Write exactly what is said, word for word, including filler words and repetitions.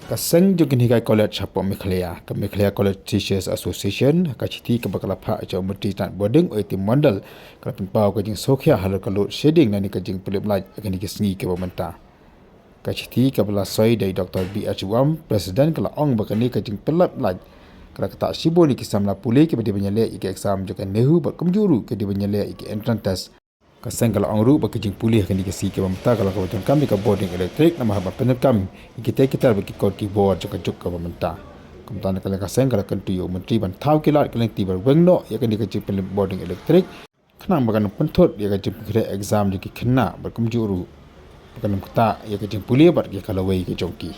Ka seng jong ki nonghikai college hapoh Meghalaya, ka Meghalaya College Teachers Association, ha ka shithi kaba ka la phah sha u Myntri Tnad Bording, u A T Mondal, ka la pynpaw ka jingsngewkhia halor ka load shedding lane ka jingpynlip light ha kine ki sngi kiba mynta. Ka shithi kaba la soi da i Doctor B H Wam, President, ka la ong ba kane ka jingpynlip light ka la ktah shibun ïa ki samla pule kiba dei ban ïaleh ïa ki exam jong ka NEHU bad kumjuh ruh ki dei ban ïaleh ïa ki entrance test. Ka seng ka la ong ruh ba ka jingpule ha kine ki sngi kiba mynta ka la kaba donkam ïa ka bording electric namar haba pyndonkam ïa kita ki tar bad ki kot ki bor jong ka juk kaba mynta. Kumta na ka liang ka seng ka la kyntu ïa u Myntri ban thaw ki light ka lynti bad weng noh ïa kane ka jingpynlip bording electric, khnang ba kan ym pynthut ïa ka jingpynkhreh exam jong ki khynnah bad kumjuh ruh ba kan ym ktah ïa ka jingpule bad ïa ka lawei ka jong ki.